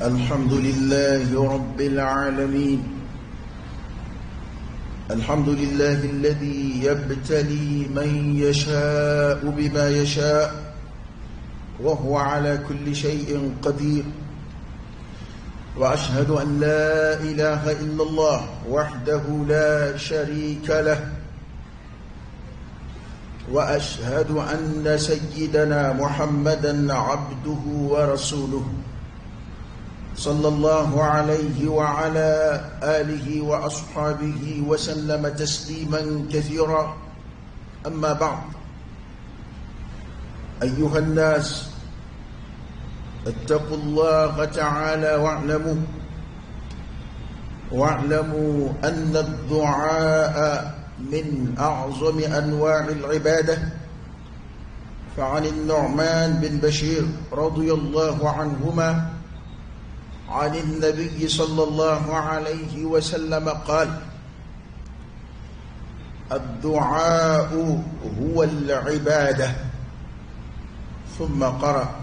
الحمد لله رب العالمين. الحمد لله الذي يبتلي من يشاء بما يشاء وهو على كل شيء قدير. وأشهد أن لا إله إلا الله وحده لا شريك له، وأشهد أن سيدنا محمدا عبده ورسوله صلى الله عليه وعلى آله وأصحابه وسلم تسليما كثيرا. أما بعد، أيها الناس، اتقوا الله تعالى واعلموا أن الدعاء من أعظم أنواع العبادة. فعن النعمان بن بشير رضي الله عنهما عن النبي صلى الله عليه وسلم قال: الدعاء هو العبادة. ثم قرأ: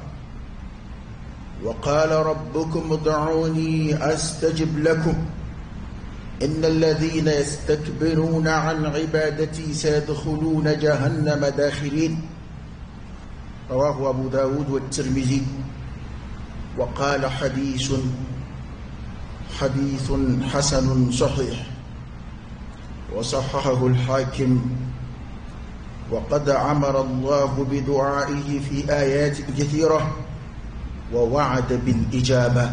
وقال ربكم ادعوني أستجب لكم إن الذين يستكبرون عن عبادتي سيدخلون جهنم داخرين. رواه أبو داود والترمذي، وقال حديث حسن صحيح، وصححه الحاكم. وقد أمر الله بدعائه في آيات كثيرة، ووعد بالإجابة،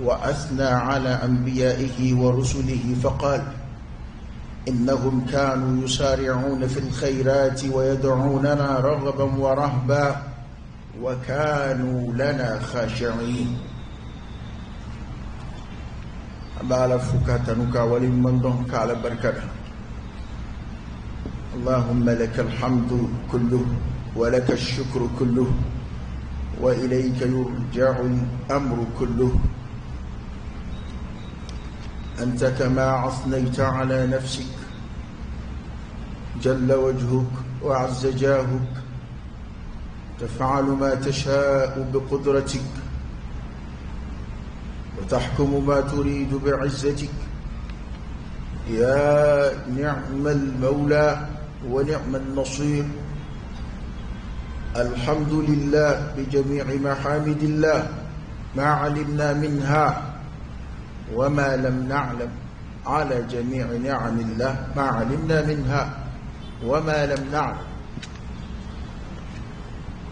وأثنى على أنبيائه ورسله فقال: إنهم كانوا يسارعون في الخيرات ويدعوننا رغبا ورهبا وكانوا لنا خاشعين. أبا فكاتنك ولمن على بركة. اللهم لك الحمد كله، ولك الشكر كله، وإليك يرجع الأمر كله. أنت كما أثنيت على نفسك، جل وجهك وعز جاهك، تفعل ما تشاء بقدرتك، وتحكم ما تريد بعزتك. يا نعم المولى ونعم النصير. الحمد لله بجميع محامد الله، ما علمنا منها وما لم نعلم، على جميع نعم الله ما علمنا منها وما لم نعلم.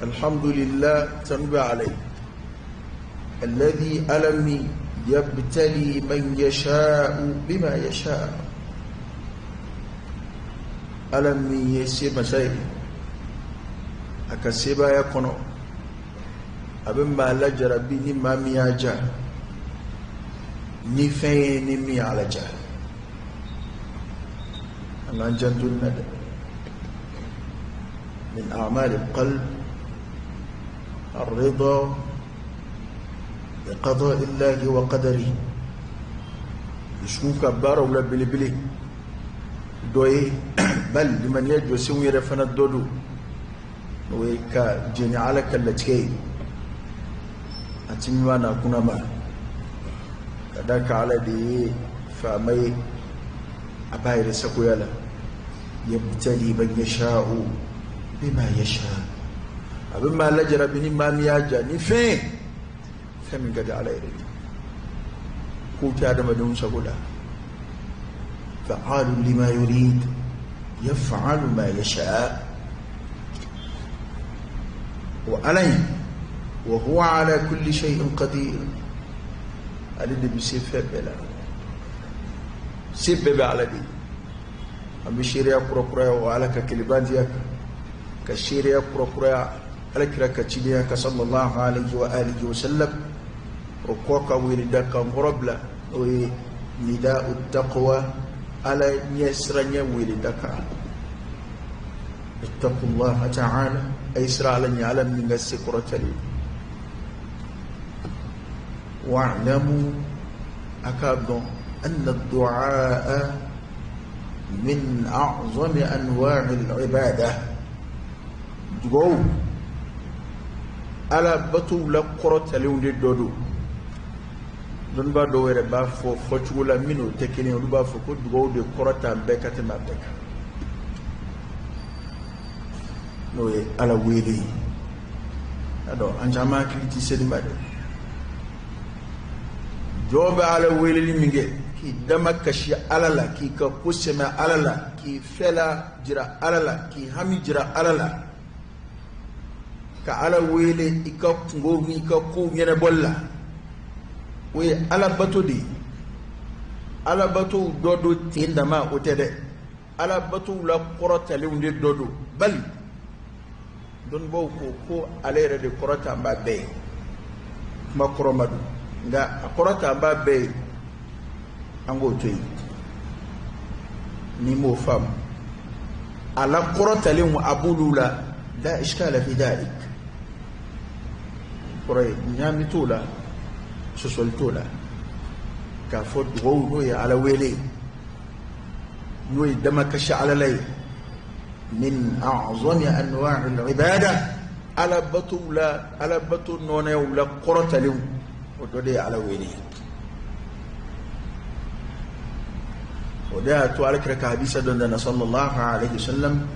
الحمد لله تنبى عليه الذي ألم يبتلي من يشاء بما يشاء. ألم يسيب مسائل أكسيبا يكونو أبن ما لجربي نما مياجا نفين نمي على جا أن جند الندى من أعمال القلب الرضا بقضاء الله وقدره. يشكوك بارو ولا بلي بلي دوي بل لمن يجو سوي رفنا الدودو ويكا جيني على كالتكي أتمنى كنا ما كذاك على دي فمي أباير سكويلا يبتلي من يشاء بما يشاء. أبما لجرى بني ما مياجا نفين فمن قد على يريد كوت آدم دون سكولا. فعال لما يريد يفعل ما يشاء وعليه وهو على كل شيء قدير. الذي بيسيف بلا سيب على دي أم شيريا كرة كرة وعلى كلبان ديك كشيريا كرة كرة على كرة كتشيريا كصلى الله عليه وآله وسلم. وقوك ويردك غربلا ونداء التقوى على يسرني ويردك. اتقوا الله تعالى أيسر على يعلم من السكرة لي. واعلموا أكاد أن الدعاء من أعظم أنواع العبادة. دعو Ala batow la kɔrɔtalenw de dɔ don. Dɔnnibaa dɔw yɛrɛ b'a fɔ fɔcogo la min n'o tɛ kelen ye, olu b'a fɔ ko dugawu de kɔrɔta bɛɛ ka tɛmɛ a bɛɛ kan, n'o ye Ala wele ye. A dɔn an caman hakili tɛ seli ma dɛ. Jɔn bɛ Ala weleli min kɛ k'i dama kasi Ala la, k'i ka ko sɛmɛ Ala la, k'i fɛla jira Ala la, k'i hami jira Ala la, ka Ala wele i ka kungow n'i ka kow ɲɛnabɔli la, o ye Ala bato de ye. Ala batow dɔ don ten dama o tɛ dɛ, Ala batow la kɔrɔtalenw de dɔ don. Bali dɔnnibaaw ko ko ale yɛrɛ de kɔrɔtan b'a bɛɛ ye, kuma kɔrɔ ma don, nka a kɔrɔtan b'a bɛɛ ye, an k'o to yen. N'i m'o faamu, a la kɔrɔtalenw a b'olu la, la iskala fi dalik, kɔrɔ ye ɲaami t'o la, sɔsɔli t'o la, k'a fɔ dugawu n'o ye Ala wele ye, n'o ye damakasi Ala la ye, min a'zami anwa'i al-ibada, Ala batow la, Ala bato nɔnɛw la kɔrɔtalenw, o dɔ de ye Ala wele ye. O de y'a to Ala kira ka hadisa dɔ nana sallallahu alaihi wasallam,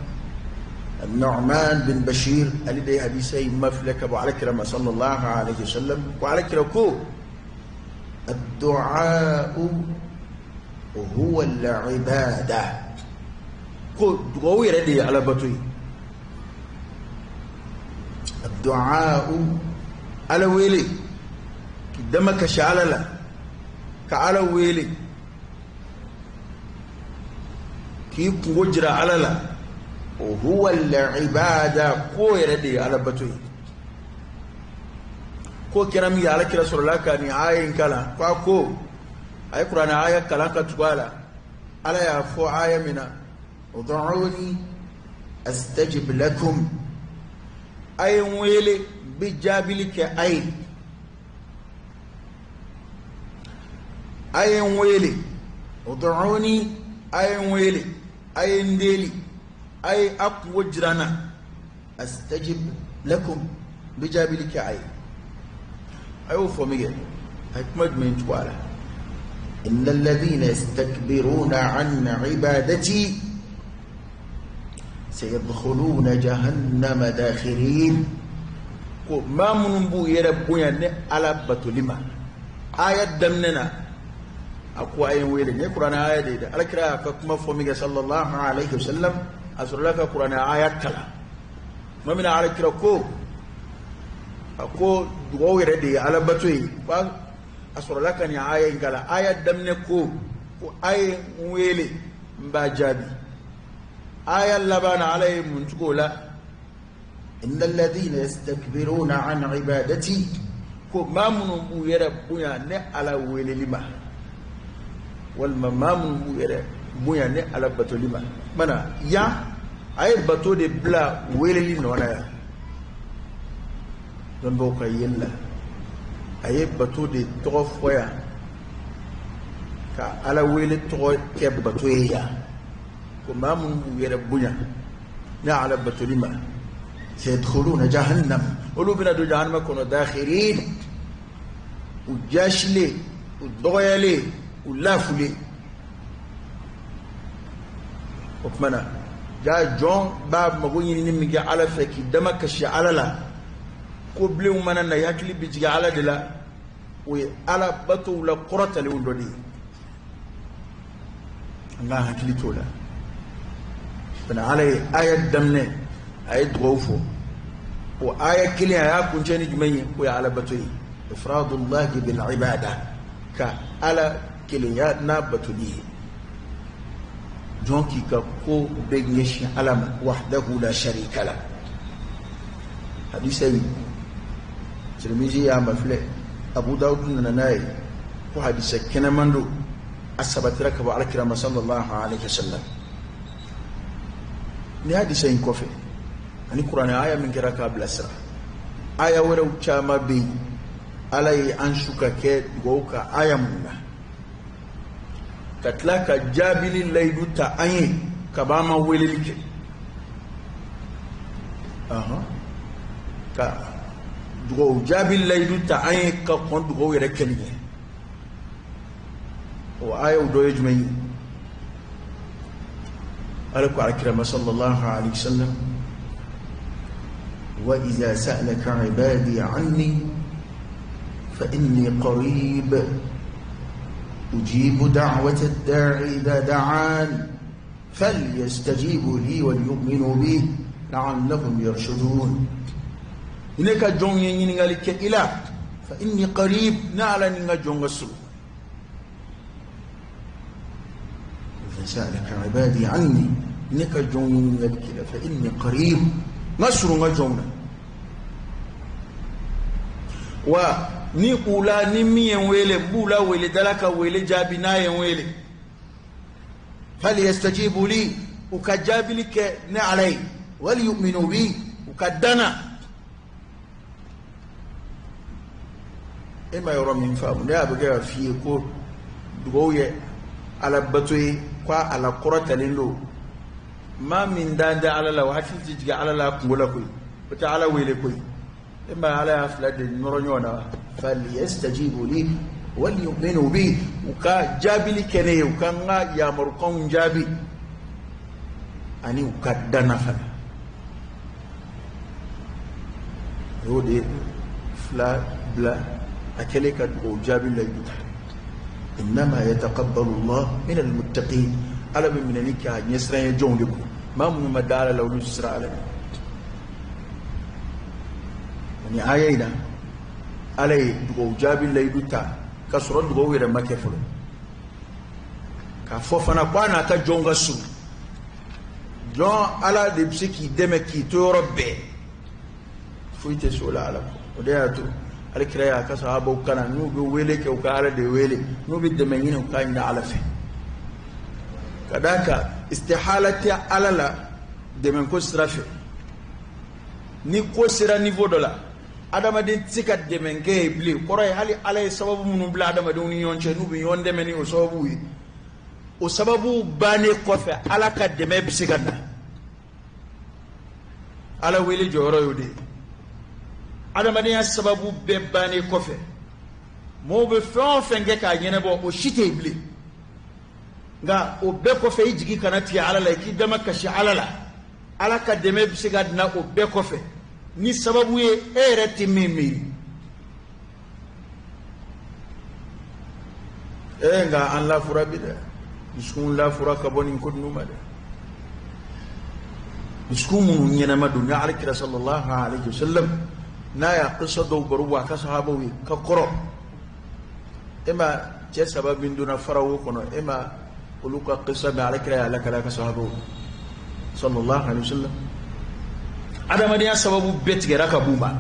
Nu'man bin Bashir, ale de ye hadisa in mafilɛ ka bɔ Ala kira ma sallallahu alaihi wasallam, ko Ala kira ko ad-du'a huwa al-ibada, ko dugawu yɛrɛ de ye Ala bato ye. Ad-du'a, Ala wele, k'i dama kasi Ala la, ka Ala wele k'i kungo jira Ala la, o huwa al-ibada, ko yɛrɛ de ye Ala bato ye. Ko kɛra min ye, Ala kira sɔrɔla ka nin aya in kalan, ko a ko a ye kuranɛ aya kalan ka tugu a la. Ala y'a fɔ aya min na, ud'uni astajib lakum, a ye n wele, n bɛ jaabili kɛ a ye. A ye n wele, ud'uni, a ye n wele, a ye n deli, a ye a kungo jira n na, astajib lakum, n bɛ jaabili kɛ a ye. A y'o fɔ min kɛ, a ye kuma jumɛn tugu a la? Inna alladhina yastakbiruna an ibadati sayadkhuluna jahannama dakhirin, ko maa minnu b'u yɛrɛ bonya ne Ala batoli ma. Aya daminɛ na a ko a ye n wele, nin ye kuranɛ aya de ye dɛ. Ala kira y'a ka kuma fɔ min kɛ sallallahu alaihi wasallam, a sɔrɔla ka kuranɛ aya kalan. Tuma min na Ala kira ko a ko dugawu yɛrɛ de ye Ala bato ye, a sɔrɔla ka nin aya in kalan. Aya daminɛ ko ko a ye n wele, n b'a jaabi. Aya laban na Ala ye mun tugu o la? Inna alladhina yastakbiruna an ibadati, ko maa minnu b'u yɛrɛ bonya ne Ala weleli ma, walima maa minnu b'u yɛrɛ bonya ne Ala batoli ma. Mana yan a ye bato de bila weleli nɔ na yan. Dɔnnibaw ka yeli la, a ye bato de tɔgɔ fɔ yan ka Ala wele tɔgɔ kɛ bato ye yan, ko maa minnu b'u yɛrɛ bonya ne Ala batoli ma, sayadkhuluna jahannam, olu bɛna don jahannama kɔnɔ, dakhirin, u jaasilen, u dɔgɔyalen, u lafulen. O tuma na ja jɔn b'a mago ɲinini min kɛ Ala fɛ k'i dama kasi Ala la, ko bilenw mana na i hakili bɛ jigin Ala de la, o ye Ala batow la kɔrɔtalenw dɔ de ye. An k'an hakili t'o la. Fana Ala ye aya daminɛ, a ye dugawu fɔ, o aya kelen a y'a kuncɛ ni jumɛn ye? O ye Ala bato ye, ifradullahi bil ibada, ka Ala kelenya n'a batoli ye. Jɔn k'i ka ko bɛɛ ɲɛsin Ala ma, wahdahu la sharika la. Hadisa in Tirimizi y'a mafilɛ, Abu Dawud nana n'a ye, ko hadisa kɛnɛman don, a sabatira ka bɔ Ala kira ma sallallahu alaihi wasallam. Ni hadisa in kɔfɛ ani kuranɛ aya min kɛra k'a bilasira, aya wɛrɛw caman bɛ yen Ala ye an su ka kɛ dugawu ka aya mun na, ka tila ka jaabili layidu ta an ye ka b'an ma weleli kɛ, ka Dugawu jaabi layidu ta an ye ka kɔn dugawu yɛrɛ kɛli ɲɛ. O ayaw dɔ ye jumɛn ye? Ala ko alakira ma sallallahu alaihi wasallam, wa iza sa'alaka ibadi anni fa inni qarib ujibu da'wata ad-da'i idha da'an falyastajibu li wal yu'minu bi la'allahum yarshudun. Ne ka jɔnw ye ɲininkali kɛ i la, fa inni qarib, ne Ala ni n ka jɔn ka surun. Idha sa'alaka ibadi anni, ne ka jɔnw ye ɲininkali kɛ i la, fa inni qarib, n ka surun n ka jɔnw na. Wa ni u la ni min ye n wele, n b'u la wele dala ka wele jaabi n'a ye n wele. Falyastajibu li, u ka jaabili kɛ ne Ala ye, wal yu'minu bi, u ka dana. E ma yɔrɔ min faamu, ne y'a bɛ kɛ ka f'i ye ko dugawu ye Ala bato ye, ko Ala kɔrɔtalen don. Maa min dan tɛ Ala la, o hakili tɛ jigin Ala la a kungo la koyi, o tɛ Ala wele koyi. E ma Ala y'a fila de nɔrɔ ɲɔgɔn na. Falyastajibu li wal yu'minu bi, u ka jaabili kɛ ne ye, u ka n ka yamarukanw jaabi, ani u ka dana fana. O y'o de fila bila a kɛlen ka dugawu jaabi layidu ta. Innama yataqabbalu Allah min almuttaqin, Ala bɛ minɛli kɛ a ɲɛsiranɲɛ jɔnw de bolo. Maa minnu ma da Ala la, olu tɛ siran Ala ɲɛ. Ni aya in na, Ala ye dugawu jaabi layidu ta ka sɔrɔ dugawu yɛrɛ ma kɛ fɔlɔ, k'a fɔ fana ko a n'a ka jɔnw ka surun. Jɔn, Ala de bɛ se k'i dɛmɛ k'i to yɔrɔ bɛɛ, foyi tɛ so la Ala kɔ. O de y'a to alakira y'a ka sahabaw kalan, n'u bɛ wele kɛ u ka Ala de wele, n'u bɛ dɛmɛ ɲini u k'a ɲini Ala fɛ. Ka d'a kan istihala tɛ Ala la dɛmɛ ko sira fɛ. Ni ko sera niveau dɔ la, adamaden tɛ se ka dɛmɛ kɛ yen bilen. Kɔrɔ ye hali Ala ye sababu minnu bila adamadenw ni ɲɔgɔn cɛ, n'u bɛ ɲɔgɔn dɛmɛ ni o sababu ye, o sababu bannen kɔfɛ, Ala ka dɛmɛ bɛ se ka na. Ala wele jɔyɔrɔ y'o de ye. Adamadenya sababu bɛɛ bannen kɔfɛ, mɔgɔw bɛ fɛn o fɛn kɛ k'a ɲɛnabɔ, o si tɛ yen bilen. Nka o bɛɛ kɔfɛ, i jigi kana tigɛ Ala la, i k'i dama kasi Ala la. Ala ka dɛmɛ bɛ se ka na o bɛɛ kɔfɛ ni sababu ye e yɛrɛ tɛ min miiri. Nka an lafura bi dɛ, dusukun lafura ka bɔ nin ko ninnu ma dɛ. Dusukun minnu ɲɛnama don, ni alakira sallallahu alaihi wasallam n'a y'a kisa dɔw baro bɔ a ka sahabaw ye ka kɔrɔ, e ma cɛ saba min donna farawo kɔnɔ, e ma olu ka kisa mɛn? Alakira y'a lakali a ka sahabaw sallallahu alaihi wasallam. Adamadenya sababu bɛɛ tigɛra ka b'u ma.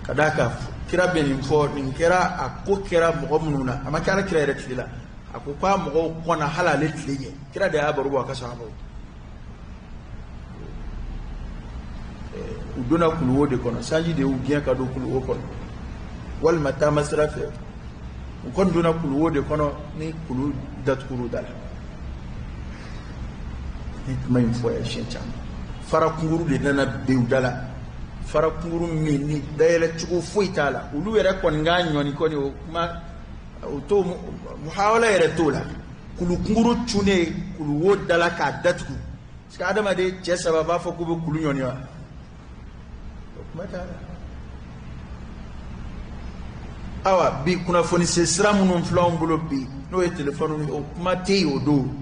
Ka d'a kan kira bɛ nin fɔ, nin kɛra, a ko kɛra mɔgɔ minnu na, a ma kɛ alakira yɛrɛ tile la, a ko k'a mɔgɔw kɔnna hali ale tile ɲɛ. Kira de y'a baro bɔ a ka sahabaw. U donna kuluwo de kɔnɔ, sanji de y'u gɛn ka don kuluwo kɔnɔ, walima taama sira fɛ, u kɔni donna kuluwo de kɔnɔ ni kulu datuguru da la. Ni kuma in fɔ ye siɲɛ caman, farakunguru de nana bin u da la, farakunguru min ni dayɛlɛ cogo foyi t'a la. Olu yɛrɛ kɔni k'a ɲɔni kɔni, o kuma o t'o muhawala yɛrɛ t'o la. Kulukunguru cunnen kuluwo da la k'a datugu, parce que adamaden cɛ saba b'a fɔ k'u bɛ kulu ɲɔni wa, o kuma t'a la. Awa bi kunnafoni se sira minnu filɛ anw bolo bi, n'o ye telefɔni ye, o kuma tɛ yen o don.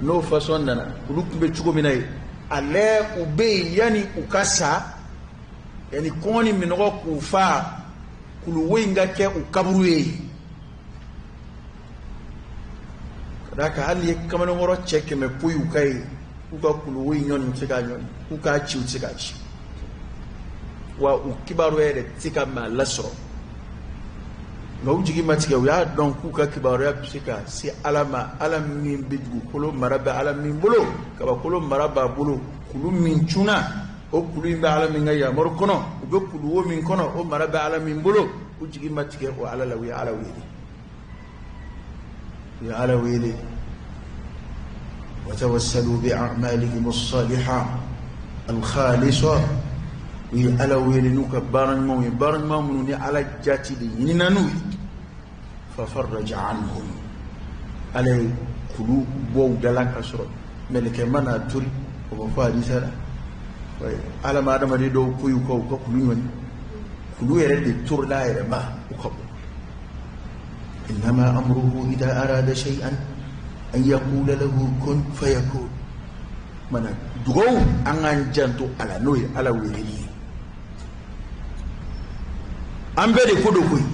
N'o fasɔn nana, olu tun bɛ cogo min na yen, ale u bɛ yen yanni u ka sa, yanni kɔngɔ ni minɔgɔ k'u fa, kuluwo in ka kɛ u kaburu ye. Ka d'a kan hali n'i ye kamalenkɔrɔ cɛ 100 poyi u ka ye, k'u ka kuluwo in ɲɔni, u tɛ se k'a ɲɔni, k'u k'a ci, u tɛ se k'a ci, wa u kibaruya yɛrɛ tɛ se ka maa lasɔrɔ. Nka u jigi ma tigɛ, u y'a dɔn k'u ka kibaruya bɛ se ka se Ala ma, Ala min bɛ dugukolo mara bɛ Ala min bolo, kabakolo mara b'a bolo, kulu min cunna, o kulu in bɛ Ala min ka yamaru kɔnɔ, u bɛ kuluwo min kɔnɔ, o mara bɛ Ala min bolo. U jigi ma tigɛ o Ala la, u ye Ala wele, u ye Ala wele. Wa tawassalu bi a'malihim as-salihah al-khalisa. U ye Ala wele n'u ka baara ɲumanw ye, baara ɲuman minnu ni Ala jati de ɲinina n'u ye. Fa farraja anhum, Ala ye kulu bɔ u da la ka sɔrɔ mɛlɛkɛ ma n'a tori. O bɛ fɔ hadisa la, Ala ma adamaden dɔw ko y'u ka u ka kulu ɲɔni, kulu yɛrɛ de torila a yɛrɛ ma u ka bɔ. Innama amruhu idha arada shay'an an yaqula lahu kun fayakun. Mana dugawu, an k'an janto a la, n'o ye Ala weleli ye. An bɛɛ de ko don koyi.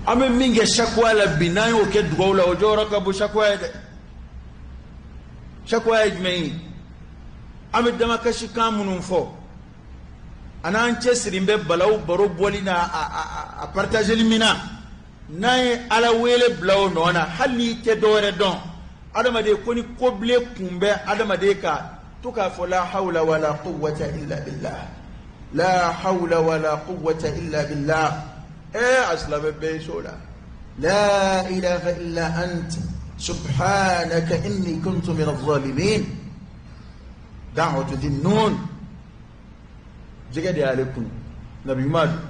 An bɛ min kɛ sakuwa la bi, n'an y'o kɛ dugawu la, o jɔyɔrɔ ka bon sakuwa ye dɛ. Sakuwa ye jumɛn ye? An bɛ damakasikan minnu fɔ, a n'an cɛsiri bɛ balawu baro bɔli n'a a partageli min na, n'an ye Ala wele bila o nɔ na, hali n'i tɛ dɔwɛrɛ dɔn, adamaden ko ni kobilen kun bɛ adamaden ka to k'a fɔ la hawla wala quwwata illa billah, la hawla wala quwwata illa billah. A silamɛ bɛɛ ye so la, la ilaha illa ant subhanaka inni kuntu min adh-dhalimin. Da'watu dhin-nun, jɛgɛ de y'ale kunu. Nabi ɲuman don,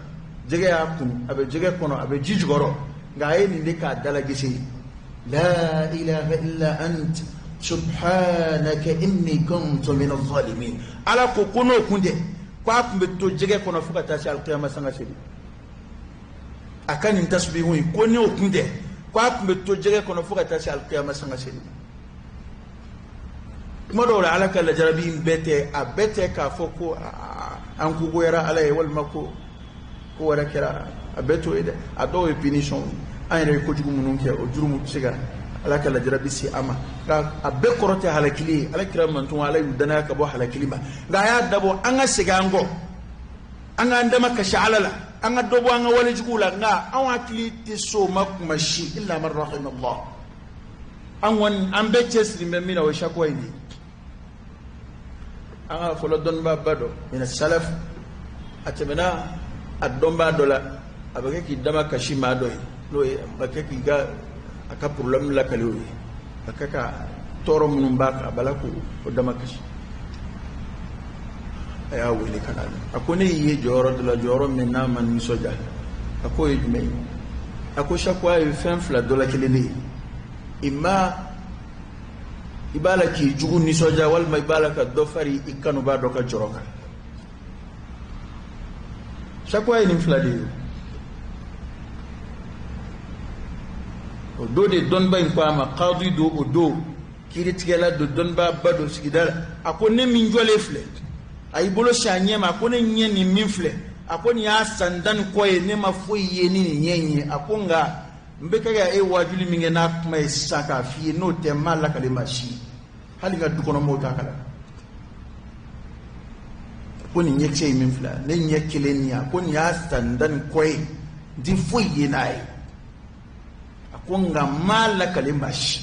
jɛgɛ y'a kunu, a bɛ jɛgɛ kɔnɔ, a bɛ ji jukɔrɔ, nka a ye nin de k'a dalagese: la ilaha illa ant subhanaka inni kuntu min adh-dhalimin. Ala ko ko n'o kun tɛ, ko a tun bɛ to jɛgɛ kɔnɔ fo ka taa se alikiyama sanga seli. A ka nin tasbihu in, ko n'o kun tɛ, ko a tun bɛ to jɛgɛ kɔnɔ fo ka taa se alikiyama sanga seli. Kuma dɔw la, Ala ka lajarabi in bɛɛ tɛ, a bɛɛ tɛ k'a fɔ ko an kogoyara Ala ye walima ko ko wɛrɛ kɛra. A bɛɛ t'o ye dɛ. A dɔw ye punition, an yɛrɛ ye kojugu minnu kɛ, o jurumu bɛ se ka Ala ka lajarabi se an ma. Nka a bɛɛ kɔrɔ tɛ halakili ye. Ala kira mantɔn, Ala y'u danaya ka bɔ halakili ma, nka a y'a dabɔ an ka segin an kɔ, an k'an dama kasi Ala la, an ka dɔ bɔ an ka walejuguw la. Nka anw hakili tɛ s'o ma kuma si, illa man rahimallah. An kɔni, an bɛɛ cɛsiri bɛ min na, o ye sakuwa in de ye. An ka fɔlɔ dɔnnibaaba dɔ mina salaf, a tɛmɛna a dɔnbaa dɔ la, a bɛ kɛ k'i dama kasi maa dɔ ye, n'o ye a bɛ kɛ k'i ka a ka problème lakali o ye, a kɛ ka tɔɔrɔ minnu b'a kan, a b'a la k'o dama kasi. A y'a wele ka na, a ko ne y'i ye jɔyɔrɔ dɔ la, jɔyɔrɔ min n'a ma nisɔndiya. A k'o ye jumɛn ye? A ko sakuwa ye fɛn fila dɔ la kelen de ye: imma i b'a la k'i jugu nisɔndiya, walima i b'a la ka dɔ fari i kanubaa dɔ ka jɔrɔ kan. Sakuwa ye nin fila de ye. O don de dɔnniba in ko a ma, kadi don o don, kiiritigɛla don, dɔnnibaaba don sigida la, a ko ne min jɔlen filɛ, a y'i bolo si a ɲɛ ma, a ko ne ɲɛ nin min filɛ, a ko nin y'a san 10 ni kɔ ye, ne ma foyi ye ni nin ɲɛ in ye. A ko nka n bɛ kɛ ka e wajuli min kɛ n'a kuma ye sisan k'a f'i ye, n'o tɛ n m'a lakale maa si, hali n ka du kɔnɔ mɔgɔw t'a kalama. Ko nin ɲɛkisɛ in min filɛ, ne ɲɛ kelen nin, a ko nin y'a san 10 ni kɔ ye, n ti foyi ye n'a ye. A ko nka n m'a lakale maa si.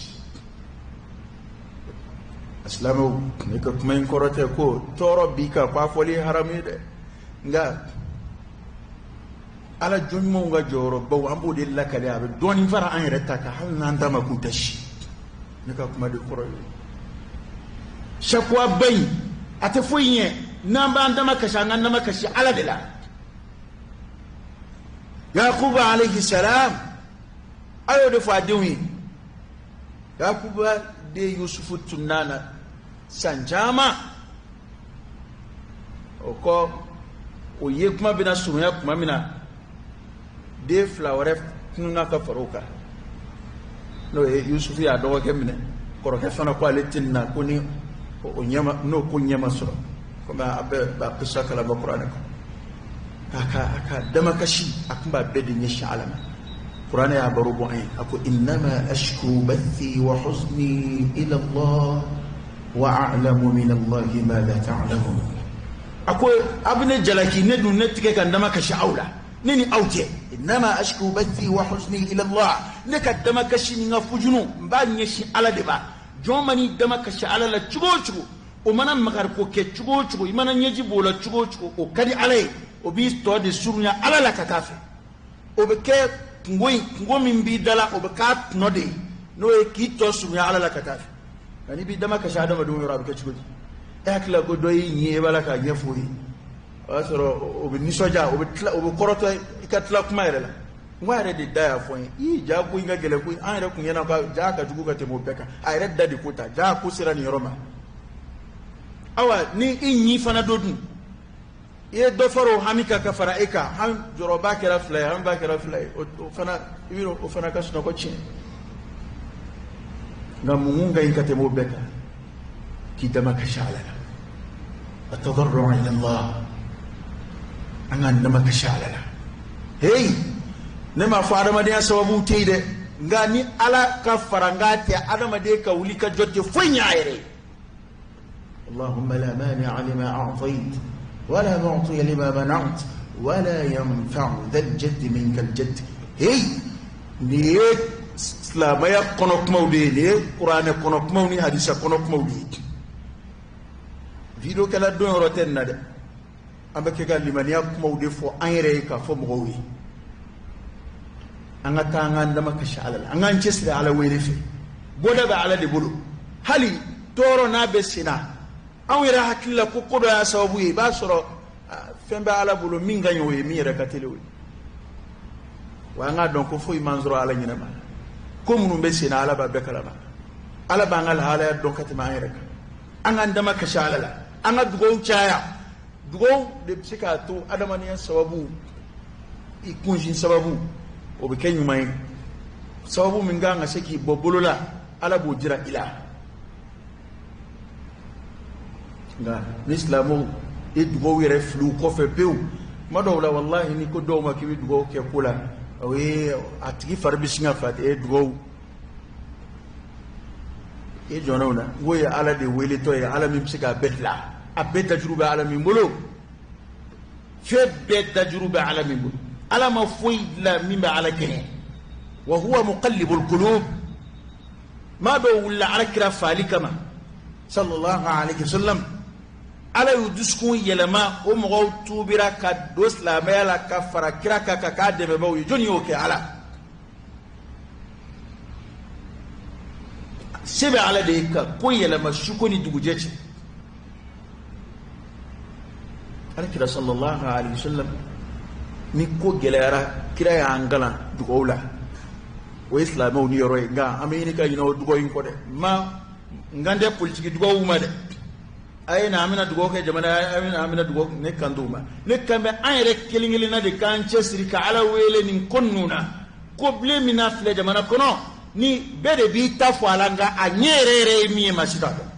A silamɛw, ne ka kuma in kɔrɔ tɛ ko tɔɔrɔ b'i kan ko a fɔli ye haramu ye dɛ, nka Ala jɔn ɲumanw ka jɔyɔrɔbaw, an b'o de lakale, a bɛ dɔɔnin fara an yɛrɛ ta kan, hali n'an ta ma k'u ta si. Ne ka kuma de kɔrɔ ye, sakuwaba in a tɛ foyi ɲɛ n'an b'an dama kasi, an k'an dama kasi Ala de la. Yakuba alayhi salam, a y'o de fɔ a denw ye. Yakuba den Yusufu tununna na san caman o kɔ, o ye kuma bɛna surunya tuma min na, den fila wɛrɛ tununna ka fara o kan, n'o ye Yusufu y'a dɔgɔkɛ minɛ. Kɔrɔkɛ fana ko ale tɛ na ko ni o ɲɛma, n'o ko ɲɛma sɔrɔ, komi a bɛɛ b'a kisa kalama kuranɛ kɔnɔ. A ka damakasi, a tun b'a bɛɛ de ɲɛsin Ala ma. Kuranɛ y'a baro bɔ an ye, a ko innama ashku bathi wa huzni ila Allah wa a'lamu min Allahi ma la ta'lamun. A ko a bɛ ne jalaki, ne dun ne tigɛ ka n dama kasi aw la, ne ni aw cɛ. Innama ashku bathi wa huzni ila Allah, ne ka damakasi ni n ka fujunu, n b'a ɲɛsin Ala de ma. Jɔn man'i dama kasi Ala la cogo o cogo, o mana makariko kɛ cogo o cogo, i mana ɲɛji b'o la cogo o cogo, o ka di Ala ye, o b'i tɔ de surunya Ala la ka taa fɛ. O bɛ kɛ kungo in, kungo min b'i da la, o bɛ k'a tɔnɔ de ye, n'o ye k'i tɔ surunya Ala la ka taa fɛ. Nka n'i b'i dama kasi adamadenw yɔrɔ, a bɛ kɛ cogo di? E hakili la ko dɔ y'i ɲin, e b'a la k'a ɲɛfɔ o ye, o y'a sɔrɔ o bɛ nisɔndiya, o bɛ tila, o bɛ kɔrɔtɔ i ka tila kuma yɛrɛ la. N ko a yɛrɛ de da y'a fɔ n ye, ii, ja ko in ka gɛlɛn koyi, an yɛrɛ kun ɲɛna ko ja ka jugu ka tɛmɛ o bɛɛ kan. A yɛrɛ da de ko ta, ja ko sera nin yɔrɔ ma. Awa, ni i ɲin fana dɔ dun, i ye dɔ fara o hami kan ka fara e kan, hami jɔrɔba kɛra fila ye, hamiba kɛra fila ye, o fana, i bɛ o fana ka sunɔgɔ tiɲɛ. Nka mun ka ɲi ka tɛmɛ o bɛɛ kan? K'i dama kasi Ala la, atadarru ila Allah, an k'an dama kasi Ala la. Hey, ne m'a fɔ adamadenya sababu tɛ yen dɛ, nka ni Ala ka farankan tɛ, adamaden ka wuli ka jɔ tɛ foyi ɲɛ a yɛrɛ ye. اللهم لا مانع لما أعطيت ولا معطي لما منعت ولا ينفع ذا الجد منك الجد. Hey, nin ye silamɛya kɔnɔ kumaw de ye, nin ye kuranɛ kɔnɔ kumaw ni hadisa kɔnɔ kumaw de ye. Video kɛla don yɔrɔ tɛ nin na dɛ, an bɛ kɛ ka limaniya kumaw de fɔ an yɛrɛ ye k'a fɔ mɔgɔw ye. An ka taa an k'an dama kasi Ala la, an k'an cɛsiri Ala wele fɛ. Bɔda bɛ Ala de bolo. Hali tɔɔrɔ n'a bɛ sen na, anw yɛrɛ hakili la ko ko dɔ y'a sababu ye, i b'a sɔrɔ fɛn bɛ Ala bolo min ka ɲi o ye, min yɛrɛ ka teli o ye. Wa an k'a dɔn ko foyi m'an sɔrɔ Ala ɲɛnama. Ko minnu bɛ sen na, Ala b'a bɛɛ kalama. Ala b'an ka lahalaya dɔn ka tɛmɛ an yɛrɛ kan. An k'an dama kasi Ala la, an ka dugawu caya. Dugawu de bɛ se k'a to adamadenya sababu, i kunsin sababu, o bɛ kɛ ɲuman ye. Sababu min kan ka se k'i bɔ bolo la, Ala b'o jira i la. Nka ni silamɛw i dugawu yɛrɛ fili u kɔfɛ pewu, kuma dɔw la, walahi, ni ko dɔw ma k'i bɛ dugawu kɛ ko la, o ye a tigi fari bɛ sin ka fa e dugawu i jɔnna o la. N k'o ye Ala de weletɔ ye, Ala min bɛ se k'a bɛɛ dilan, a bɛɛ dajuru bɛ Ala min bolo, fɛn bɛɛ dajuru bɛ Ala min bolo. Ala ma foyi dilan min bɛ Ala kɛɲɛ. Wa huwa muqallibul qulub. Maa dɔw wulila Ala kira faali kama, sallallahu alaihi wasallam, Ala y'u dusukun yɛlɛma, o mɔgɔw tuubira ka don silamɛya la ka fara kira kan ka k'a dɛmɛbaaw ye. Jɔnni y'o kɛ? Ala. Se bɛ Ala de ye ka ko yɛlɛma suko ni dugujɛ cɛ. Ala kira, sallallahu alaihi wasallam, ni ko gɛlɛyara, kira y'an kalan dugawu la. O ye silamɛw ni yɔrɔ ye, nka an bɛ ɲini ka ɲinɛ o dugawu in kɔ dɛ. Ma n kan tɛ politiki dugawu ma dɛ. A ye na, an bɛna dugawu kɛ jamana, an bɛna dugawu, ne kan t'o ma. Ne kan bɛ an yɛrɛ kelen kelenna de k'an cɛsiri ka Ala wele nin ko ninnu na. Ko bilen min na filɛ jamana kɔnɔ, ni bɛɛ de b'i ta fɔ a la, nka a ɲɛ yɛrɛ yɛrɛ ye min ye, maa si t'a dɔn.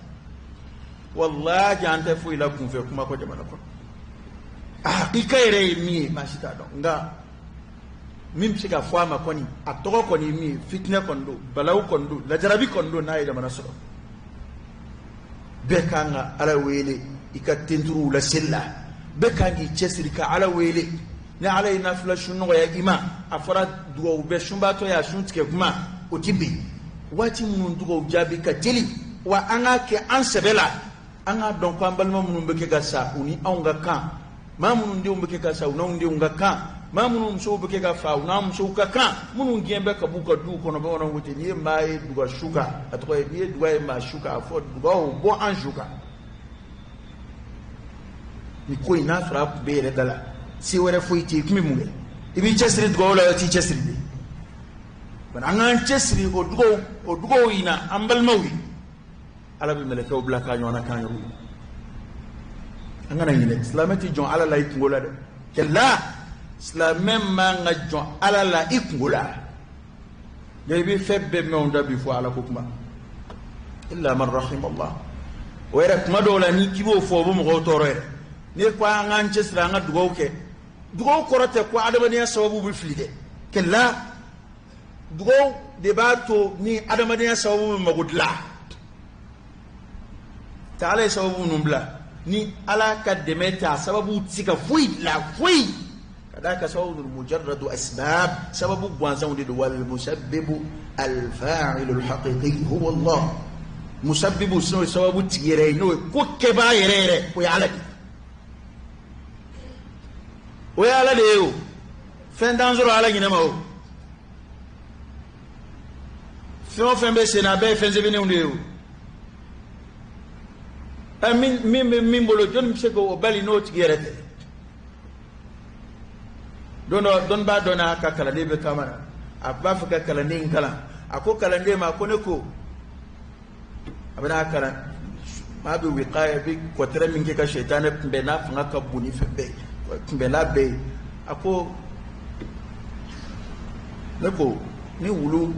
Walahi, an tɛ foyi la kunfɛ kuma kɔ jamana kɔnɔ. A hakika yɛrɛ ye min ye, maa si t'a dɔn. Nka min bɛ se ka fɔ a ma kɔni, a tɔgɔ kɔni ye min ye, fitinɛ kɔni don, balawu kɔni don, lajarabi kɔni don. N'a ye jamana sɔrɔ, bɛɛ kan ka Ala wele i ka tenturuw la seli la, bɛɛ kan k'i cɛsiri ka Ala wele. Ni Ala ye nafila sun nɔgɔya i ma, a fɔra dugawu bɛɛ sunbaatɔ ye a sun tigɛ kuma, o ti bin. Waati minnu dugawu jaabi ka teli, wa an k'a kɛ an sɛbɛ la. An k'a dɔn ko an balima minnu bɛ kɛ ka sa, u ni anw ka kan. Maa minnu denw bɛ kɛ ka sa, u n'anw denw ka kan. Maa minnu musow bɛ kɛ ka fa, u n'an musow ka kan. Minnu gɛn bɛ ka b'u ka duw kɔnɔ, bamananw ko ten, n'i ye maa ye duga su kan, a tɔgɔ ye, n'i ye duga ye maa su kan, a fɔ duga o bɔ an su kan. Ni ko in n'a sɔrɔ a tun bɛ yɛrɛ da la, se wɛrɛ foyi tɛ yen, i tun bɛ mun kɛ? I b'i cɛsiri dugawu la, i t'i cɛsiri de. Bari an k'an cɛsiri o dugawu in na an balimaw ye. Ala bɛ mɛlɛkɛw bila k'a ɲɔgɔnna k'an yɛrɛw ye. An kana ɲinɛ, silamɛ tɛ jɔn Ala la i kungo la dɛ. Kɛlɛ, silamɛ man ka jɔn Ala la i kungo la. Nka i bɛ fɛn bɛɛ mɛn o da bi fɔ Ala ko kuma, illa man rahim Allah. O yɛrɛ, kuma dɔw la, ni k'i b'o fɔ, o bɛ mɔgɔw tɔɔrɔ yɛrɛ. N'i ko an k'an cɛsiri, an ka dugawu kɛ, dugawu kɔrɔ tɛ ko adamadenya sababu bɛ fili dɛ. Kɛlɛ, dugawu de b'a to ni adamadenya sababu bɛ mago dilan ta. Ala ye sababu ninnu bila, ni Ala ka dɛmɛ tɛ, a sababu tɛ se ka foyi dilan, foyi. Ka d'a kan sababu ninnu mujarradu asbab, sababu gansanw de don. Wal musabbibu alfa'ilu alhaqiqi huwa Allah. Musabbibu, n'o ye sababu tigi yɛrɛ ye, n'o ye ko kɛbaa yɛrɛ yɛrɛ, o ye Ala de ye, o ye Ala de ye. O fɛn t'an sɔrɔ Ala ɲinɛ ma. O fɛn o fɛn bɛ sen na, a bɛɛ ye fɛn sɛbɛnnenw de ye. O Ɛ, min bɛ min bolo, jɔnni bɛ se k'o bali n'o tigi yɛrɛ tɛ? Don dɔ, dɔnnibaa dɔ n'a ka kalanden bɛ taama na. A b'a fɛ ka kalanden in kalan. A ko kalanden ma ko ne ko a bɛna kalan, maa bɛ wiqaya, bɛ kɔtɛrɛ min kɛ ka sɛtanɛ kunbɛn, n'a fanga ka bon ni fɛn bɛɛ ye, kunbɛnla bɛɛ ye. A ko ne ko ni wulu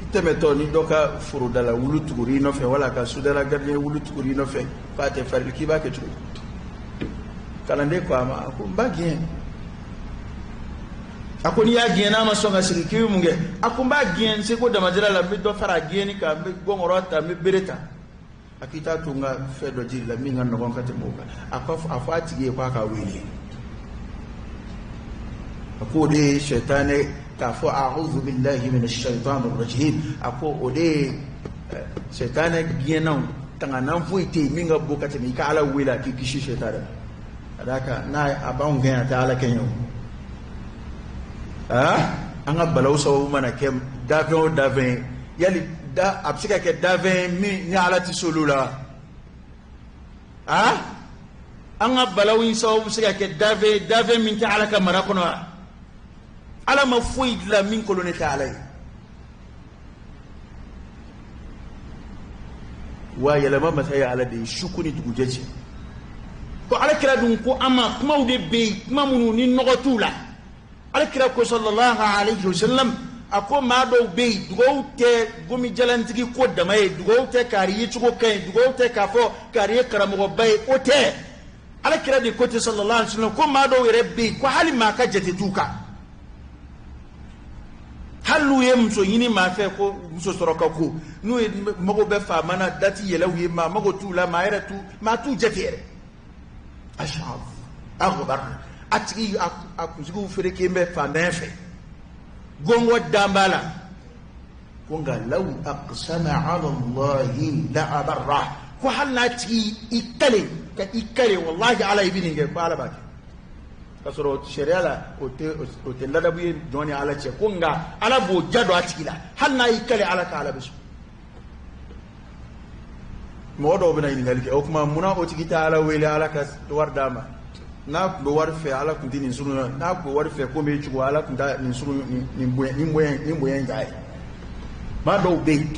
i tɛmɛtɔ ni dɔ ka foroda la, wulu tugur'i nɔfɛ, wala ka sudala gardien wulu tugur'i nɔfɛ k'a tɛ fari, k'i b'a kɛ cogo di? Kalanden ko a ma, a ko n b'a gɛn. A ko n'i y'a gɛn, n'a ma sɔn ka segin, k'i bɛ mun kɛ? A ko n b'a gɛn n seko damajira la, n bɛ dɔ fara a gɛnni kan, n bɛ gɔngɔrɔ ta, n bɛ bere ta. A k'i t'a to n ka fɛn dɔ jiri la min ka nɔgɔn ka tɛmɛ o kan. A ko a fɔ a tigi ye k'a k'a wele. A ko o de ye sɛtanɛ k'a fɔ a'udhu billahi minash shaitani rajim. A ko o de ye sɛtanɛ gɛnnaw tanganan foyi tɛ yen min ka bon ka tɛmɛ i ka Ala wele a k'i kisi sɛtanɛ ma. Ka d'a kan n'a a b'anw gɛn, a tɛ Ala kɛɲɛ o. Aa, an ka balawu sababu mana kɛ dafɛn o dafɛn ye, yali da a bɛ se ka kɛ dafɛn ye min ni Ala tɛ se olu la? Aa, an ka balawu in sababu bɛ se ka kɛ dafɛn ye, dafɛn min tɛ Ala ka mara kɔnɔ wa? Ala ma foyi dilan min kolonnen tɛ Ala ye. Wa yɛlɛma masa ye Ala de ye su ko ni dugujɛ cɛ. Ko Ala kira dun ko an ma, kumaw de bɛ yen, kuma minnu ni nɔgɔ t'u la. Ala kira ko sallallahu alayhi wa sallam, a ko maa dɔw bɛ yen, dugawu tɛ gomijalantigi ko dama ye, dugawu tɛ k'ari yecogo ka ɲi, dugawu tɛ k'a fɔ k'ari ye karamɔgɔba ye, o tɛ. Ala kira de ko ten sallallahu alayhi wa sallam, ko maa dɔw yɛrɛ bɛ yen ko hali maa ka jate t'u kan, hali n'u ye muso ɲini maa fɛ ko muso sɔrɔ ka ko, n'u ye mago bɛ faama na, dati yɛlɛ u ye, maa mago t'u la, maa yɛrɛ t'u, maa t'u jate yɛrɛ. Ash'ath aghbar, a tigi a kunsigiw fereken bɛ faantanya fɛ, gɔngɔ dan b'a la. Ko nka law aqsama ala Allahi la abarra, ko hali n'a tigi i kale ka i kale, wallahi Ala i bɛ nin kɛ, ko Ala b'a kɛ. K'a sɔrɔ sariya la o tɛ ladabu ye jɔn ni Ala cɛ. Ko nka Ala b'o ja don a tigi la, hali n'a y'i kale Ala ka, Ala bɛ sɔn. Mɔgɔ dɔw bɛna ɲininkali kɛ: o tuma munna o tigi tɛ Ala wele Ala ka wari d'a ma? N'a tun bɛ wari fɛ, Ala tun tɛ nin sugu, n'a tun bɛ wari fɛ ko bɛ cogo, Ala tun tɛ nin sugu, nin bonya in k'a ye. Maa dɔw bɛ yen,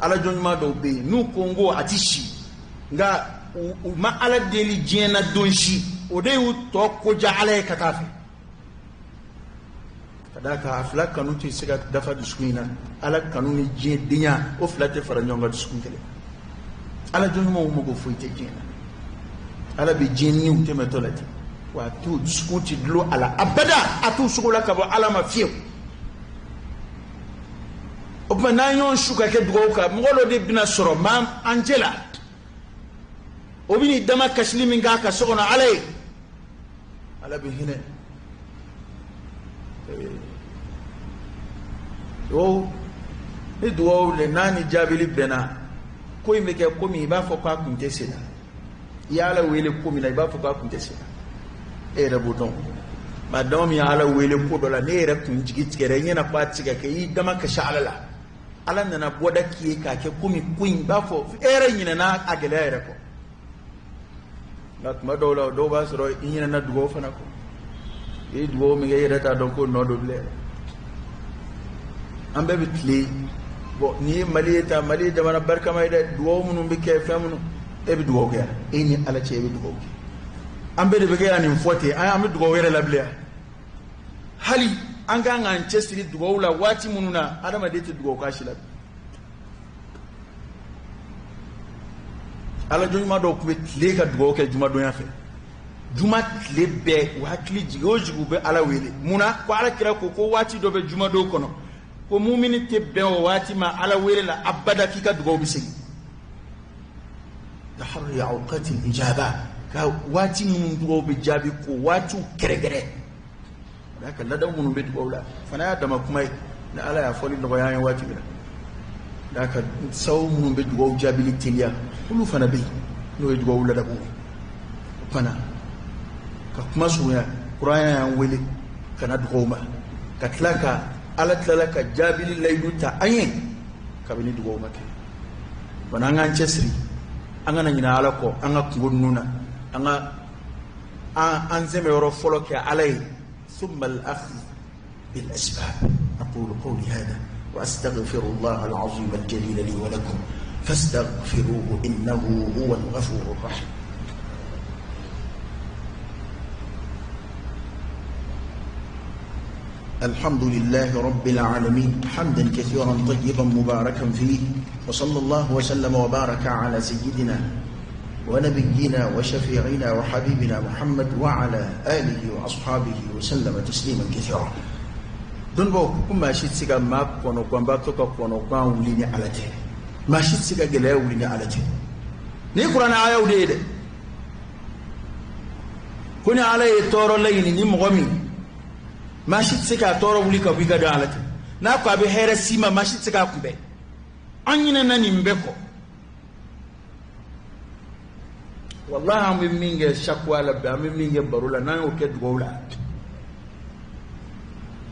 Ala jɔn ɲuman dɔw bɛ yen, n'u ko n ko a ti si, nka u ma Ala deli diɲɛ na don si, o de y'u tɔ koja Ala ye ka taa fɛ. Ka d'a kan a fila kanu tɛ se ka dafa dusukun in na. Ala kanu ni diɲɛ denya, o fila tɛ fara ɲɔgɔn kan dusukun kelen. Ala jɔn ɲumanw mago foyi tɛ diɲɛ na. Ala bɛ diɲɛ niw tɛmɛtɔ la ten, wa a t'u dusukun tɛ dulon a la abada, a t'u sogo la ka bɔ Ala ma fiyewu. O tuma n'an y'o su ka kɛ dugawu kan, mɔgɔ dɔ de bɛna sɔrɔ maa an cɛ la, o bɛ n'i dama kasili min k'a ka so kɔnɔ Ala ye, Ala bɛ hinɛ. Dugawu ni dugawu le n'a ni jaabili bɛnna, ko in bɛ kɛ komi i b'a fɔ k'a kun tɛ sen na. I y'Ala wele ko min na, i b'a fɔ k'a kun tɛ sen na. E yɛrɛ b'o dɔn. Maa dama min y'Ala wele ko dɔ la, n'e yɛrɛ kun jigi tigɛra, i ɲɛna ko a tɛ se ka kɛ, i y'i dama kasi Ala la, Ala nana bɔda k'i ye k'a kɛ komi ko in b'a fɔ e yɛrɛ ɲinɛna a gɛlɛya yɛrɛ kɔ. Nka tuma dɔw la, dɔw b'a sɔrɔ i ɲinɛna dugawu fana kɔ. I ye dugawu min kɛ, i yɛrɛ t'a dɔn ko nɔ don bilen. An bɛɛ bɛ tile bɔn. N'i ye Mali ye ta, Mali ye jamana barikama ye dɛ. Dugawu minnu bɛ kɛ, fɛn minnu, e bɛ dugawu kɛ, e ni Ala cɛ, e bɛ dugawu kɛ. An bɛɛ de bɛ kɛ yan nin fɔ ten, an bɛ dugawu yɛrɛ la bilen. Hali an kan k'an cɛsiri dugawu la waati minnu na, adamaden tɛ dugawu k'a si la. Ala jɔn ɲuman dɔw tun bɛ tile ka dugawu kɛ jumadonya fɛ, juma tile bɛɛ, u hakili jigin o jigin, u bɛ Ala wele. Mun na? Ko Ala kira ko ko waati dɔ bɛ jumadon kɔnɔ, ko mumini tɛ bɛn o waati ma Ala wele la abada k'i ka dugawu bɛ segin. Taharri awqati ijaba, ka waati minnu dugawu bɛ jaabi, ko waatiw kɛrɛkɛrɛ ka ka ladaw minnu bɛ dugawu la fana y'a dama kuma ye. Ni Ala y'a fɔli nɔgɔya an ye waati min na, d'a ka sababu minnu bɛ dugawu jaabili teliya, olu fana bɛ yen, n'o ye dugawu ladabu ye. O fana ka kuma surunya, kuran y'an wele ka na dugawu ma, ka tila ka Ala tilala ka jaabili layidu ta an ye kabini dugawu ma kɛ. Bana an k'an cɛsiri. An kana ɲinɛ Ala kɔ an ka kunko ninnu na. An ka an sɛmɛ yɔrɔ fɔlɔ kɛ Ala ye. Thumma al-akhdh bil asbab. Aqulu qawli hadha wa astaghfirullah al-azim al-jalil li wa lakum fastaghfiruhu innahu huwa al-ghafur ar-rahim. الحمد لله رب العالمين حمدا كثيرا طيبا مباركا فيه وصلى الله وسلم وبارك على سيدنا ونبينا وشفيعنا وحبيبنا محمد وعلى آله وأصحابه وسلم تسليما كثيرا. Don bɔ ko maa si tɛ se ka maa kɔnɔganbaatɔ ka kɔnɔgan wuli ni Ala tɛ, maa si tɛ se ka gɛlɛya wuli ni Ala tɛ. Nin ye kuranɛ ayaw de ye dɛ. Ko ni Ala ye tɔɔrɔ laɲini ni mɔgɔ min, maa si tɛ se k'a tɔɔrɔ wuli ka bɔ i ka don Ala tɛ. N'a ko a bɛ hɛrɛ s'i ma, maa si tɛ se k'a kunbɛn. An ɲinɛna nin bɛɛ kɔ. Walahi, an bɛ min kɛ sakuwa la bi, an bɛ min kɛ baro la, n'an y'o kɛ dugawu la,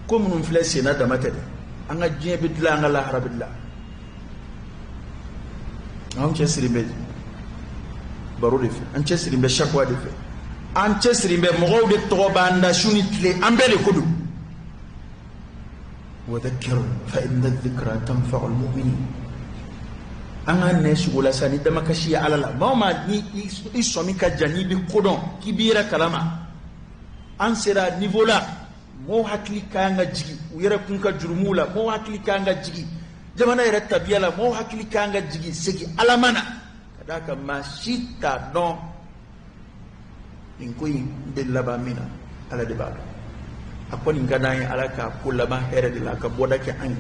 ko minnu filɛ senna dama tɛ dɛ. An ka diɲɛ bɛ dilan, an ka lahara bɛ dilan. An cɛ siri bɛ baro de fɛ, an cɛ siri bɛ sakuwa de fɛ, an cɛ siri bɛ mɔgɔw de tɔgɔ b'an da su ni tile, an bɛɛ de ko don. Wadhakkir fa inna dhikra tanfa'u al-mu'minin. An ka nɛ sugo la sa ni damakasi ye Ala la. Maa o maa ni i sɔmi ka jan, n'i bɛ ko dɔn k'i b'i yɛrɛ kalama, an sera niveau la mɔgɔw hakili ka kan ka jigin u yɛrɛ kun ka jurumuw la, mɔgɔw hakili ka kan ka jigin jamana yɛrɛ tabiya la, mɔgɔw hakili ka kan ka jigin segin Ala ma na, ka d'a kan maa si t'a dɔn nin ko in bɛ laban min na, Ala de b'a dɔn. A kɔni ka d'an ye Ala k'a ko laban hɛrɛ de la, ka bɔda kɛ an ye.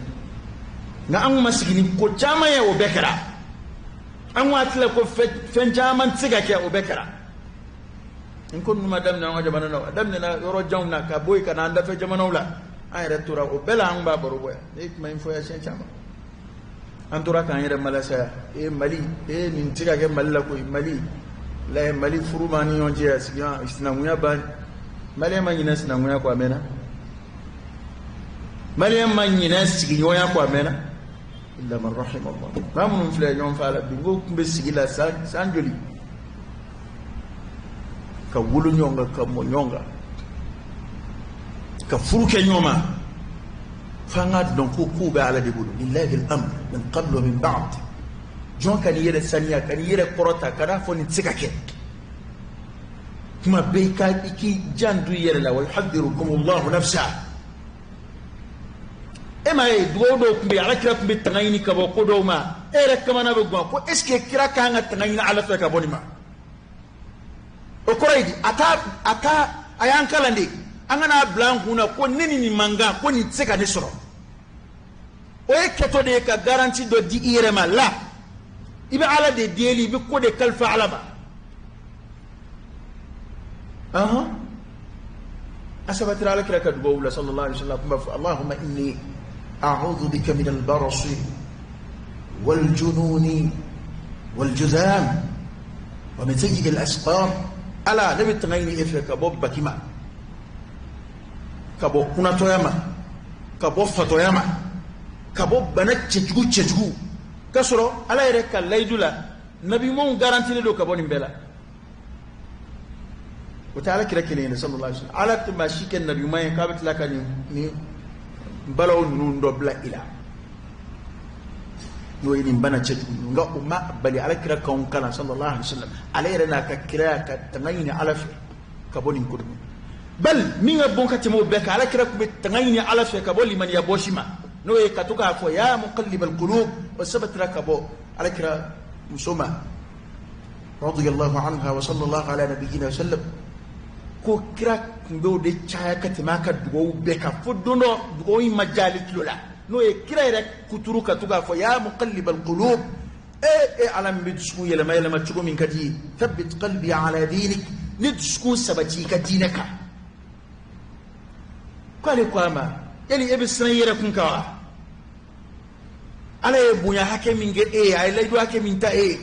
Nka an ma sigi ni ko caman ye, o bɛɛ kɛra. An ko hakili la ko fɛn caman tɛ se ka kɛ, o bɛɛ kɛra. Nin ko ninnu ma daminɛ an ka jamana na, a daminɛna yɔrɔ janw na ka bɔ yen ka na an dafɛ jamanaw la. An yɛrɛ tora o bɛɛ la, an b'a baro bɔ yan. Ne ye kuma in fɔ yan siɲɛ caman. An tora k'an yɛrɛ malasaya. E Mali, e nin tɛ se ka kɛ Mali la koyi. Mali la, Mali furu b'an ni ɲɔgɔn cɛ, sigiɲɔgɔn sinankunya ban. Maliyɛn ma ɲinɛ sinankunya kɔ a mɛnna, maliyɛn ma ɲinɛ sigiɲɔgɔnya kɔ a mɛnna. Illa man rahim Allah. Maa minnu filɛ ɲɔgɔn fɛ a la bi, n ko tun bɛ sigi la san joli, ka wolo ɲɔgɔn kan, ka mɔ ɲɔgɔn kan, ka furu kɛ ɲɔgɔn ma, f'an k'a dɔn ko kow bɛ Ala de bolo. Lillahi al-amr min qabl wa min ba'd. Jɔn ka n'i yɛrɛ saniya, ka n'i yɛrɛ kɔrɔta, ka n'a fɔ nin tɛ se ka kɛ. Kuma bɛɛ i ka i k'i janto i yɛrɛ la. Wa yuhadhirukum Allahu nafsa. E m'a ye dugawu dɔw tun bɛ yen, Ala kira tun bɛ tanga ɲini ka bɔ ko dɔw ma, e yɛrɛ kamana bɛ gan ko est ce que kira kan ka tanga ɲini Ala fɛ ka bɔ nin ma? O kɔrɔ ye di? A t'a a t'a a y'an kalan de, an kana bila an kun na ko ne ni nin man kan, ko nin tɛ se ka ne sɔrɔ. O ye kɛtɔ de ye ka garantie dɔ di i yɛrɛ ma la. I bɛ Ala de deli, i bɛ ko de kalifa Ala ma. A sabatira Ala kira ka dugawu la sallallahu alaihi wasallam, kun b'a fɔ: Allahumma inni a'udhu bika min al-barasi wal jununi wal juzam wa min sayyi al-asqam. Ala, ne bɛ tanga ɲini e fɛ ka bɔ baki ma, ka bɔ kunnatɔya ma, ka bɔ fatɔya ma, ka bɔ bana cɛjugu cɛjugu. K'a sɔrɔ Ala yɛrɛ ka layidu la, nabiɲumanw garantilen don ka bɔ nin bɛɛ la. O tɛ Ala kira kelen ye sallallahu alaihi wasallam. Ala tɛ maa si kɛ nabiɲuman ye k'a bɛ tila ka nin balaw ninnu dɔ bila i la, n'o ye nin bana cɛjugu ninnu. Nka o ma bali Ala kira k'anw kalan sallallahu alaihi wasallam, ale yɛrɛ n'a ka kiraya, ka tanga ɲini Ala fɛ ka bɔ nin ko ninnu. Bali min ka bon ka tɛmɛ o bɛɛ kan, Ala kira tun bɛ tanga ɲini Ala fɛ ka bɔ limaniya bɔsi ma, n'o ye ka to k'a fɔ: ya muqallibal qulub. O sabatira ka bɔ Ala kira muso ma radiyallahu anha wa sallallahu ala nabiyyina wa sallam, ko kira tun b'o de caya ka tɛmɛ a ka dugawu bɛɛ kan, fo don dɔ dugawu in ma diya ale tulo la, n'o ye kira yɛrɛ kuturu ka to k'a fɔ: ya muqallibal qulub, e Ala min bɛ dusukun yɛlɛma yɛlɛma cogo min ka di ye, thabbit qalbi ala dinik, ne dusukun sabati i ka diinɛ kan. K'ale ko a ma: yali e bɛ siran i yɛrɛ kun kan wa? Ala ye bonya hakɛ min kɛ e ye, a ye layidu hakɛ min ta e ye,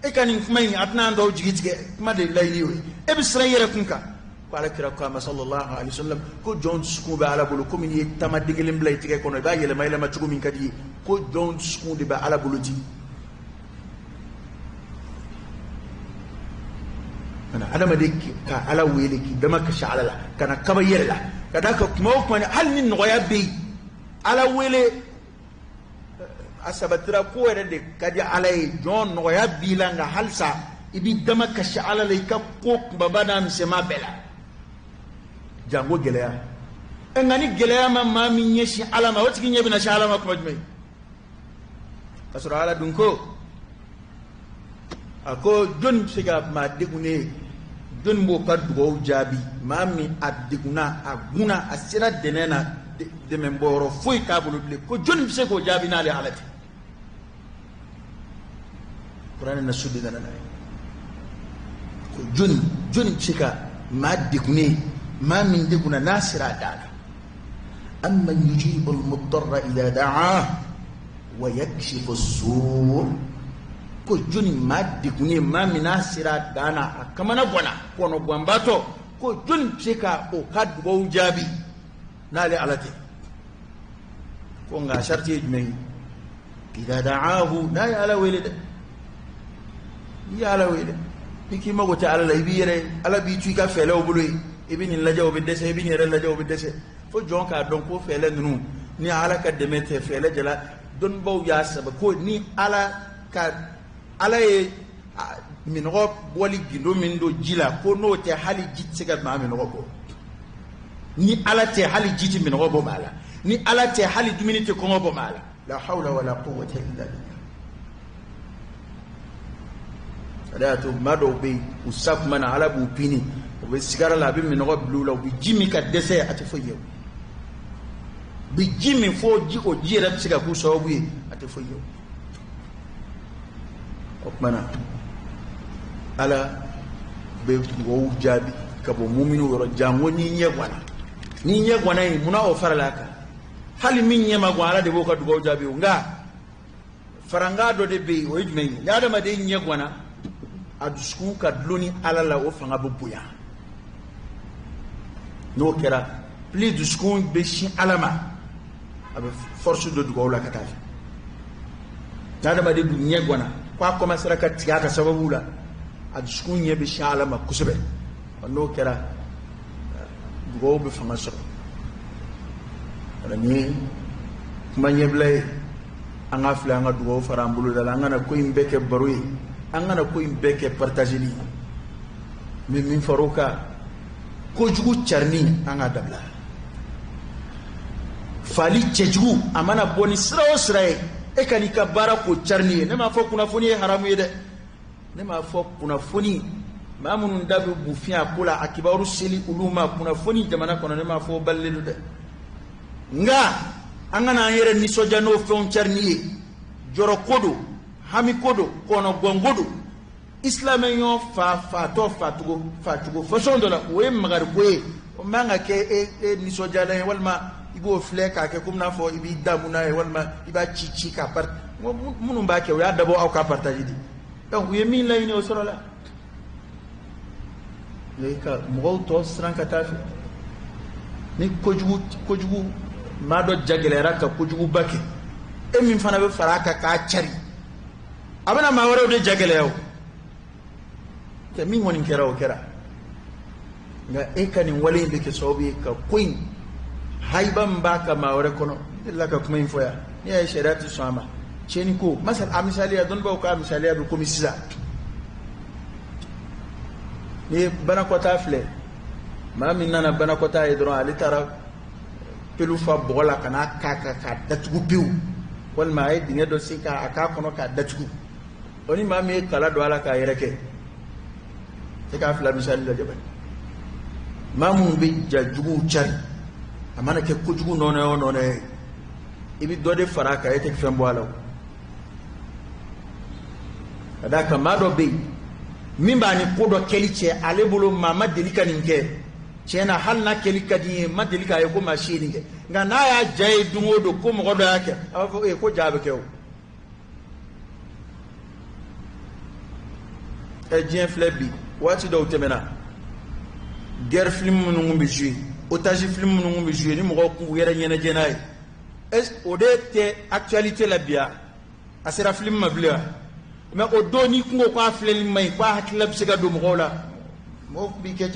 e ka nin kuma in a tɛna an tɔw jigi tigɛ. Kuma de layidu y'o ye, e bɛ siran i yɛrɛ kun kan. Ko Ala kira ko a ma sallallahu alaihi wasallam ko jɔn dusukun bɛ Ala bolo komi n'i ye tamaden kelen bila i tɛgɛ kɔnɔ, i b'a yɛlɛma yɛlɛma cogo min ka di i ye, ko jɔn dusukun de bɛ Ala bolo ten. Mana adamaden ka Ala wele k'i damakasi Ala la, kana kaba i yɛrɛ la, ka d'a kan kuma o kuma hali ni nɔgɔya bɛ yen, Ala wele a sabatira ko yɛrɛ de ka di Ala ye. Jɔn, nɔgɔya b'i la, nka halisa i b'i damakasi Ala la i ka ko kunbaba n'a misɛnman bɛɛ la, janko gɛlɛya. Nka ni gɛlɛya ma maa min ɲɛsin Ala ma, o tigi ɲɛ bɛna sin Ala ma kuma jumɛn? Ka sɔrɔ Ala dun ko, a ko jɔnni bɛ se ka maa degunnen ye, jɔnni b'o ka dugawu jaabi? Maa min a degunna, a gunna, a sera dɛnɛ na, dɛmɛ bɔyɔrɔ foyi t'a bolo bilen, ko jɔnni bɛ se k'o jaabi n'ale Ala tɛ? Kuranɛ nasu de nana n'a ye ko jɔnni jɔnni bɛ se ka maa degunnen, maa min degunna n'a sera a dan na? Amman yujibu al-mudarra idha da'ah wa yakshifu as-su'. Ko jɔnni, maa degunnen, maa min n'a sera a dan na, a kamana ganna, kɔnɔganbaatɔ, ko jɔnni bɛ se ka o ka dugawu jaabi n'ale Ala tɛ? Ko nka sariti ye jumɛn ye? Idha da'ahu, n'a ye Ala wele dɛ. N'i ye Ala wele, n'i k'i mago tɛ Ala la, i b'i yɛrɛ, Ala b'i to i ka fɛɛrɛw bolo yen. I bɛ nin lajɛ, o bɛ dɛsɛ, i bɛ nin yɛrɛ lajɛ, o bɛ dɛsɛ, fo jɔn k'a dɔn ko fɛɛrɛ ninnu ni Ala ka dɛmɛ tɛ, fɛɛrɛ jala. Dɔnnibaw y'a sɛbɛn ko ni Ala ka Ala ye minɔgɔ bɔli gindo min don ji la, ko n'o tɛ, hali ji tɛ se ka maa minɔgɔ bɔ. Ni Ala tɛ, hali ji tɛ minɔgɔ bɔ maa la. Ni Ala tɛ, hali dumuni tɛ kɔngɔ bɔ maa la. La hawla wala quwwata illa billah. Ale y'a to maa dɔw bɛ yen, u sa kuma na, Ala b'u pini, u bɛ sigara la, a bɛ minɔgɔ bila u la, u bɛ ji min ka dɛsɛ, a tɛ foyi ye. U bɛ ji min fo ji, o ji yɛrɛ bɛ se ka k'u sababu ye, a tɛ foyi ye. O tuma na, Ala bɛ dugawu jaabi ka bɔ muminiw yɔrɔ, janko n'i ɲɛ ganna. N'i ɲɛ ganna yen, munna o farala a kan? Hali min ɲɛ ma gan, Ala de b'o ka dugawu jaabi o. Nka faranga dɔ de bɛ yen, o ye jumɛn ye? Ni adamaden ɲɛ ganna, a dusukun ka dulon ni Ala la, o fanga bɛ bonya. N'o kɛra, plus dusukun bɛ sin Ala ma, a bɛ force don dugawu la ka taa fɛ. N'adamaden dun ɲɛ ganna, ko a commencera ka tigɛ a ka sababu la, a dusukun ɲɛ bɛ sin Ala ma kosɛbɛ. N'o kɛra, dugawu bɛ fanga sɔrɔ. Wala ni kuma ɲɛbila ye, an ka filɛ, an ka dugawu fara an bolo da la. An kana ko in bɛɛ kɛ baro ye, an kana ko in bɛɛ kɛ partageli ye. N bɛ min fara o kan, kojugu carinni, an k'a dabila. Fali cɛjugu, a mana bɔ ni sira o sira ye, e ka n'i ka baara k'o carinni ye. Ne m'a fɔ kunnafoni ye haramu ye dɛ. Ne m'a fɔ kunnafoni, maa minnu da bɛ bufin a ko la, a kibaru seli olu ma, kunnafoni jamana kɔnɔ, ne m'a fɔ o balilen don dɛ. Nka an kana an yɛrɛ nisɔndiya n'o fɛnw carinni ye. Jɔrɔ ko don, hami ko don, kɔnɔgɔn ko don. Isilamɛ ɲɔgɔn fa fatɔ fatugu fatugu fasɔn dɔ la, o ye makari ko ye. O man ka kɛ e nisɔndiyalan ye, walima i b'o filɛ k'a kɛ komi n'a fɔ i b'i damu n'a ye, walima i b'a ci ci k'a par minnu b'a kɛ, o y'a dabɔ aw ka partage de. Donc u ye min laɲini, o sɔrɔ la ka mɔgɔw tɔ siran ka taa fɛ. Ni kojugu kojugu maa dɔ ja gɛlɛyara ka kojuguba kɛ, e min fana bɛ fara a kan k'a cari, a bɛna maa wɛrɛw de ja gɛlɛya. O tɛ min kɔni kɛra, o kɛra. Nka e ka nin wale in bɛ kɛ sababu ye ka ko in hayiba min b'a ka maa wɛrɛ kɔnɔ. N delila ka kuma in fɔ yan, n'i y'a ye sariya tɛ sɔn a ma, tiɲɛni ko masal, a misaliya, dɔnnibaw ka misaliya bɛ komi sisan n'i ye banakɔtaa filɛ, maa min nana banakɔtaa ye dɔrɔn, ale taara pelu fa bɔgɔ la ka n'a k'a kan k'a datugu pewu, walima a ye dingɛ dɔ sen k'a k'a kɔnɔ k'a datugu, o ni maa min ye kala don a la k'a yɛrɛ kɛ, e k'a fila misali lajɛ bani. Maa minnu bɛ ja juguw cari, a mana kɛ kojugu nɔnɔ o nɔnɔ ye, i bɛ dɔ de fara a kan, e tɛ fɛn bɔ a la. O ka d'a kan, maa dɔ bɛ yen min b'a ni ko dɔ kɛli cɛ, ale bolo maa ma deli ka nin kɛ. Tiɲɛ na, hali n'a kɛli ka di n ye, n ma deli k'a ye ko maa si ye nin kɛ. Nka n'a y'a ja ye don o don ko mɔgɔ dɔ y'a kɛ, a b'a fɔ ee, ko ja bɛ kɛ o. Ɛ, diɲɛ filɛ bi, waati dɔw tɛmɛna, guerre film minnu kun bɛ jouer, otage film minnu kun bɛ jouer, ni mɔgɔw kun b'u yɛrɛ ɲɛnajɛ n'a ye, est o de tɛ actualité la bi? A sera film ma bilen wa? Mais o don, n'i kun ko k'a filɛli man ɲi, k'a hakilila bɛ se ka don mɔgɔw la. Mɔgɔw b'i kɛ.